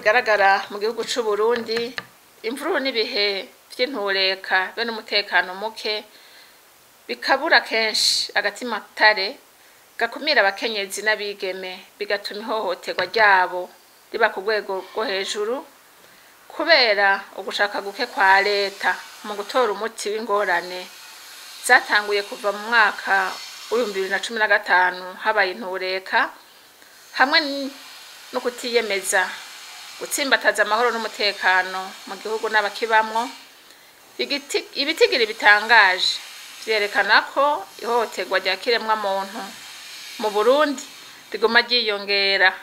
bigaragara mu gihugu c'u Burundi, imvururu n'ibihe vy'intureka be n'umutekano muke bikabura kenshi agatima tare gakumira abakenyezi n'abigeme, bigatuma ihohoterwa ryabo riba ku rwego rwo hejuru kubera ugushaka guke kwa leta mu gutora umuti w'ingorane zatanguye kuva mu mwaka w'2015 habaye intureka, hamwe no kutiyemeza gutsimbataza amahoro n'umutekano mu gihugu n'abakibamwo. Ibitigiri bitangaje vyerekana ko ihohoterwa rya kiremwamuntu mu Burundi riguma ryiyongera,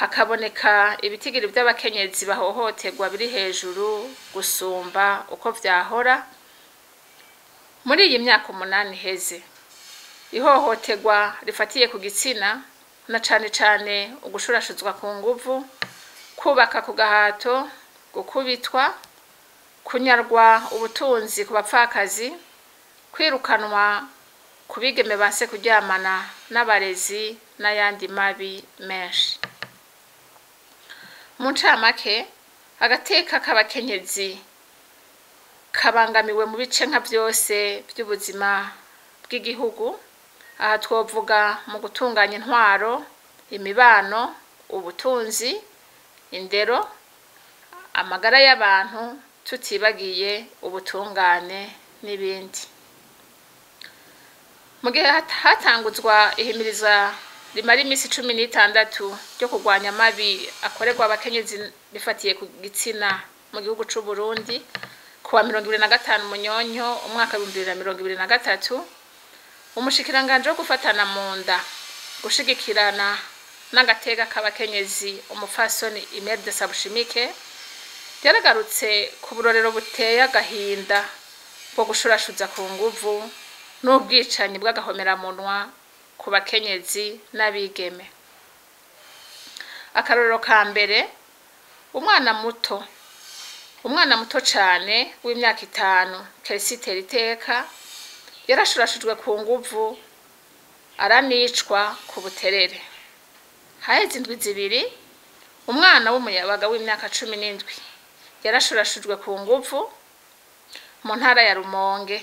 hakaboneka ibitigiri vy'abakenyezi bahohoterwa biri hejuru gusumba uko vyahora muri iyi myaka 8 iheze. Ihohoterwa rifatiye ku gitsina na cane cane ugushurashuzwa ku nguvu, kubaka ku gahato, gukubitwa, kunyarwa ubutunzi ku bapfakazi, kwirukanwa ku bigeme banse kuryamana n'abarezi n'ayandi mabi menshi. Mu ncamake, agateka k'abakenyezi kabangamiwe mu bice nka vyose vy'ubuzima bw'igihugu. Aha twovuga mu gutunganya intwaro, imibano, ubutunzi, indero, amagara y'abantu, tutibagiye ubutungane n'ibindi. Mu gihe hatanguzwa ihimiriza rimara imisi 16 ryo kurwanya amabi akorerwa abakenyezi bifatiye ku gitsina mu gihugu c'u Burundi, kuwa 25 Munyonyo umwaka 2023, umushikiranganje wo gufatana mu nda, gushigikirana n'agateka k'abakenyezi, umupfasoni Imelda Sabushimike, yaragarutse ku burorero buteye agahinda bwo gushurashuza ku nguvu n'ubwicanyi bw'agahomeраmunwa ku bakenyezi n'abigeme. Akarorero ka mbere, umwana muto cane w'imyaka 5, Kelsi Teriteka, yarashurashujwe ku nguvu aranicwa ku Buterere. Haheze indwi 2, umwana w'umuyabaga w'imyaka 17 yarashurashujwe ku nguvu mu ntara ya Rumonge.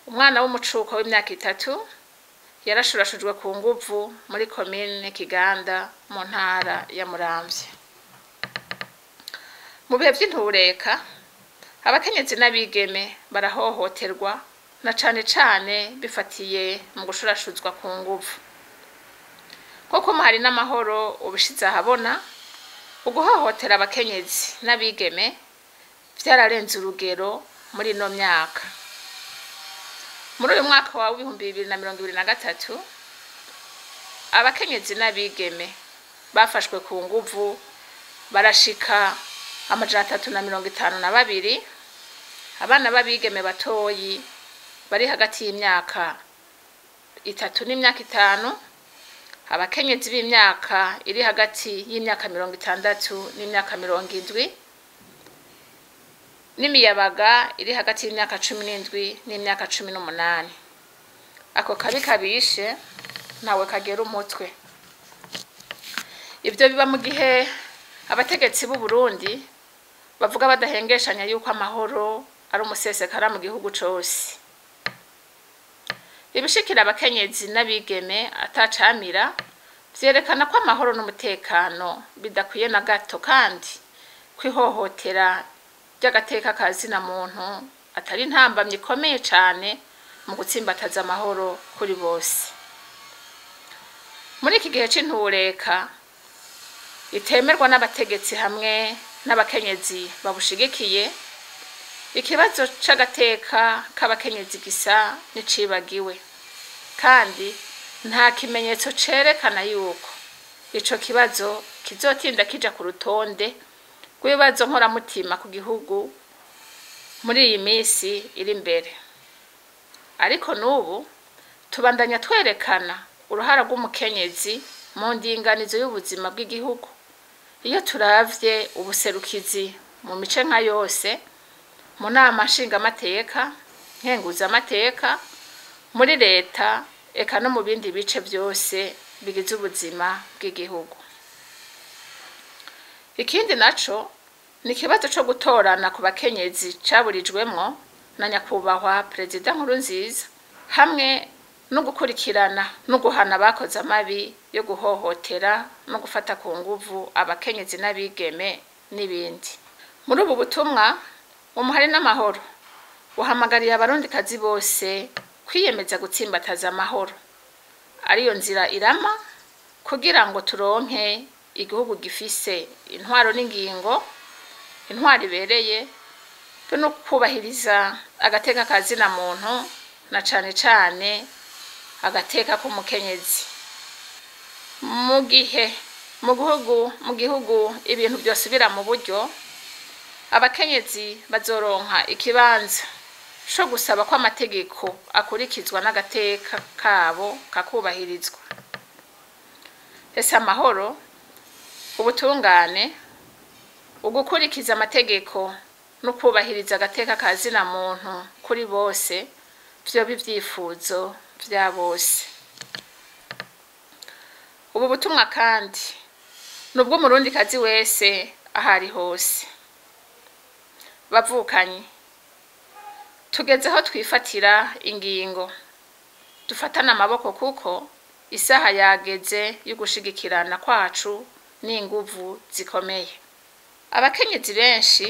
Umwana w'umucuko w'imyaka 3 yarashurashujwe ku nguvu muri komine Kiganda mu ntara ya Muramvya. Mu bihe vy'intureka, abakenyezi n'abigeme barahohoterwa na cane cane bifatiye mu gushurashuzwa ku nguvu. Koko muhari n'amahoro ubishize ahabona, uguhohotera abakenyezi n'abigeme vyararenze urugero muri ino myaka. Muri uyu mwaka wa 2023, abakenyezi n'abigeme bafashwe ku nguvu barashika 352, abana b'abigeme batoyi bari hagati y'imyaka 3 n'imyaka 5, abakenyezi b'imyaka iri hagati y'imyaka 60 n'imyaka 70, n'imiyabaga iri hagati y'imyaka 17 n'imyaka 18. Ako kabi kabishe ntawe kagera umutwe. Ivyo biba mu gihe abategetsi b'u Burundi bavuga badahengeshanya yuko amahoro ari umusesekara mu gihugu cose. Ibishikira abakenyezi n'abigeme atacamira vyerekana ko amahoro n'umutekano bidakwiye na gato, kandi kwihohotera ry'agateka kazina muntu atari intambamyi ikomeye cane mu gutsimbataza amahoro kuri bose. Muri iki gihe c'intureka itemerwa n'abategetsi hamwe n'abakenyezi babushigikiye, ikibazo c'agateka k'abakenyezi gisa n'icibagiwe, kandi nta kimenyetso cerekana yuko ico kibazo kizotinda kija ku rutonde rw'ibibazo nkoramutima ku gihugu muri iyi misi iri imbere. Ariko n'ubu tubandanya twerekana uruhara rw'umukenyezi mu ndinganizo y'ubuzima bw'igihugu. Iyo turavye ubuserukizi mu mice nka yose, mu nama nshingamateka, nkenguzamateka, muri leta, eka no mu bindi bice vyose bigize ubuzima bw'igihugu. Ikindi naco ni ikibazo co gutorana ku bakenyezi caburijwemwo na nyakubahwa Perezida Nkurunziza, hamwe no gukurikirana no guhana abakoze amabi yo guhohotera no gufata ku nguvu abakenyezi n'abigeme n'ibindi. Muri ubu butumwa, Umuhari n'Amahoro uhamagariye abarundikazi bose kwiyemeza gutsimbataza amahoro, ariyo nzira irama kugira ngo turonke igihugu gifise intwaro n'ingingo, intwaro ibereye, be no kubahiriza agateka ka zina muntu na cane cane agateka k'umukenyezi. Mu gihe mu gihugu ibintu vyosubira mu buryo, abakenyezi bazoronka ikibanza co gusaba ko amategeko akurikizwa n'agateka kabo kakubahirizwa. Ese amahoro, ubutungane, ugukurikiza amategeko no kubahiriza agateka ka zina muntu kuri bose vyoba ivyifuzo vya bose. Ubu butumwa kandi ni ubw'umurundikazi wese ahari hose. Bavukanyi, tugeze aho twifatira ingingo, dufatane amaboko kuko isaha yageze yo gushigikirana kwacu n'inguvu zikomeye. Abakenyezi benshi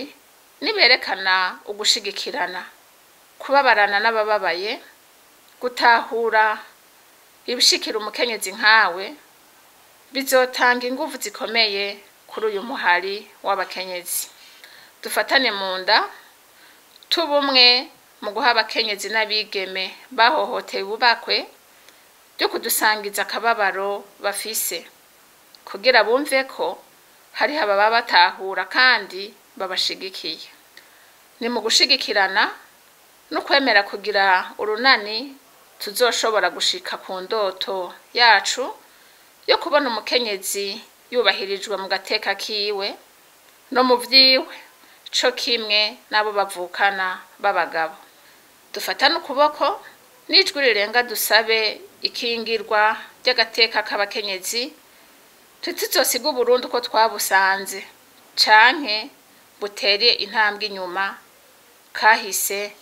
niberekana ugushigikirana, kubabarana n'abababaye, gutahura ibishikira umukenyezi nkawe, bizotanga inguvu zikomeye kuri uyu muhari w'abakenyezi. Dufatane mu nda, tube umwe mu guha abakenyezi n'abigeme bahohoteye ububakwe ryo kudusangiza akababaro bafise, kugira bumve ko hariho ababa batahura kandi babashigikiye. Ni mu gushigikirana no kwemera kugira urunani tuzoshobora gushika ku ndoto yacu yo kubona umukenyezi yubahirijwe mu gateka kiwe no mu vyiwe, co kimwe n'abo bavukana b'abagabo. Dufatane ukuboko n'ijwi rirenga dusabe ikingirwa ry'agateka k'abakenyezi, ntituzosiga Uburundi uko twabusanze canke butere intambwe inyuma, kahise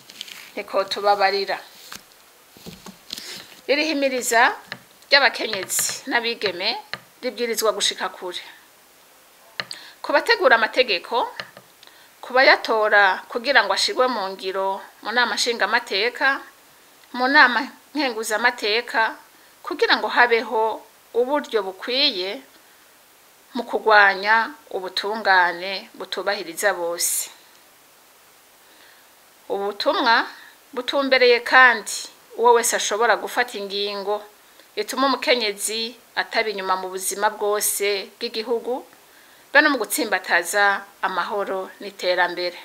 ntikotubabarira. Iri himiriza ry'abakenyezi n'abigeme ribwirizwa gushika kure. Ku bategura amategeko, ku bayatora kugira ngo ashirwe mu ngiro mu nama nshingamateka, mu nama nkenguzamateka, kugira ngo habeho uburyo bukwiye mu kurwanya ubutungane butubahiriza bose. Ubutumwa butumbereye kandi uwo wese ashobora gufata ingingo ituma umukenyezi ataba inyuma mu buzima bwose bw'igihugu, be no mu gutsimbataza amahoro n'iterambere.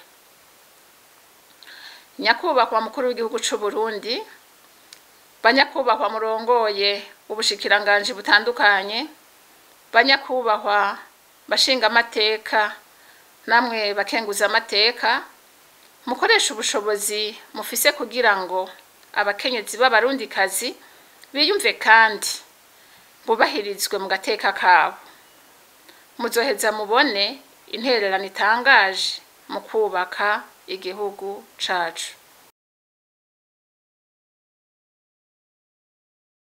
Nyakubahwa mukuru w'igihugu c'u Burundi, banyakubahwa murongoye ubushikiranganji butandukanye, banyakubahwa bashingamateka namwe bakenguzamateka, mukoresha ubushobozi mufise kugira ngo abakenyezi b'abarundikazi biyumve kandi bubahirizwe mu gateka kabo. Muzoheza mubone intererano itangaje mu kubaka igihugu cacu.